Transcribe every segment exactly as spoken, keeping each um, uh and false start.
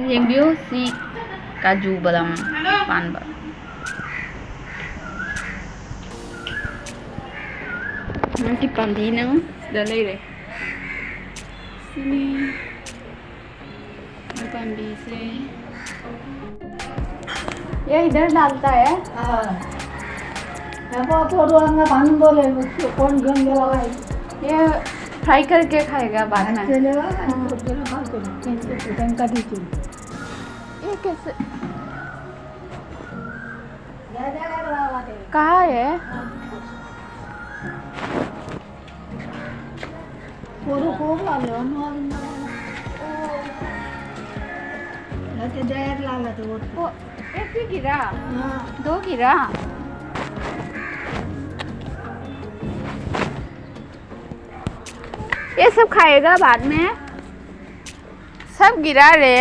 ꯌꯦꯡꯕꯤꯌꯨ, ꯁꯤ ꯀꯥꯖꯨ ꯕꯗꯥꯝ ꯄꯥꯟꯕ꯫ ꯃꯥꯒꯤ ꯄꯥꯝꯕꯤꯅ ꯁꯤꯗ ꯂꯩꯔꯦ꯫ ꯁꯤꯅꯤ ꯃꯣꯏ ꯄꯥꯝꯕꯤꯁꯦ꯫ ये इधर डालता है। हाँ। यहाँ पर तो रोहंगा पानी बोले, उसको कौन गंदे लगाए? ये फ्राई करके खाएगा बाद में। चलेगा, हाँ। उसको चलो, बात करो। इनको पूछन का दीजिए। ये कैसे? कहाँ है? वो तो खूब वाले हो, नो अभी ना। अच्छा, जहर ला ला तो वो। वो एक भी गिरा? हाँ। दो गिरा? ये सब खाएगा बाद में। सब गिरा रे।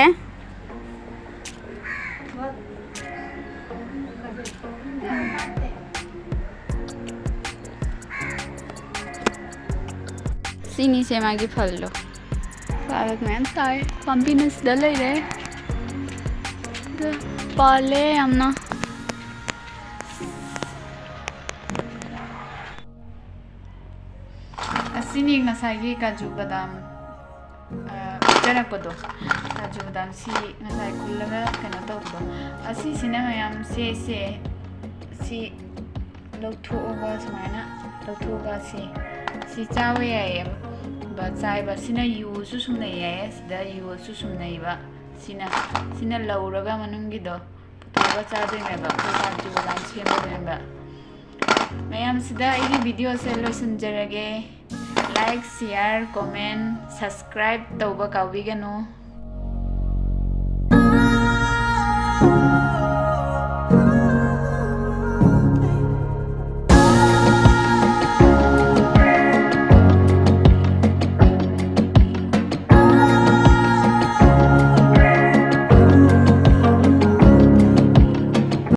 ꯁꯤꯅꯤꯁꯦ ꯃꯥꯒꯤ ꯐꯜꯗꯣ꯫ ꯄꯥꯜꯂꯛ ꯃꯌꯥꯝ ꯇꯥꯏ꯫ ꯄꯥꯝꯕꯤꯅ ꯁꯤꯗ ꯂꯩꯔꯦ꯫ ꯑꯗ ꯄꯥꯜꯂꯦ ꯌꯥꯝꯅ꯫ ꯑꯁꯤꯅꯤ ꯉꯁꯥꯏꯒꯤ ꯀꯥꯖꯨ ꯕꯗꯥꯝ, ꯑ, ꯄꯤꯖꯔꯛꯄꯗꯣ꯫ ꯀꯥꯖꯨ ꯕꯗꯥꯝ ꯁꯤ ꯉꯁꯥꯏ ꯈꯨꯜꯂꯒ ꯀꯩꯅꯣ ꯇꯧꯕꯗꯣ꯫ ꯑꯁꯤꯁꯤꯅ ꯃꯌꯥꯝ ꯁꯦ, ꯁꯦ, ꯁꯤ ꯂꯧꯊꯣꯛꯑꯒ ꯁꯨꯃꯥꯏꯅ ꯂꯧꯊꯣꯛꯑꯒ ꯁꯤ, ꯁꯤ ꯆꯥꯕ ꯌꯥꯏꯌꯦꯕ꯫ ꯆꯥꯏꯕ ꯁꯤꯅ ꯌꯨꯁꯨ ꯁꯨꯝꯅꯩ ꯌꯥꯏꯌꯦ꯫ ꯁꯤꯗ ꯌꯨꯁꯨ ꯁꯨꯝꯅꯩꯕ꯫ ꯁꯤꯅ, ꯁꯤꯅ ꯂꯧꯔꯒ ꯃꯅꯨꯡꯒꯤꯗꯣ ꯄꯨꯊꯣꯛꯑꯒ ꯆꯥꯗꯣꯏꯅꯦꯕ꯫ ꯑꯩꯈꯣꯏ ꯀꯥꯖꯨ ꯕꯗꯥꯝ ꯁꯦꯝꯒꯗꯣꯏꯅꯦꯕ꯫ ꯃꯌꯥꯝꯁꯤꯗ ꯑꯩꯒꯤ ꯚꯤꯗꯤꯑꯣꯁꯦ ꯂꯣꯏꯁꯤꯟꯖꯔꯒꯦ꯫ Like, share, comment, subscribe ꯇꯧꯕ ꯀꯥꯎꯕꯤꯒꯅꯨ꯫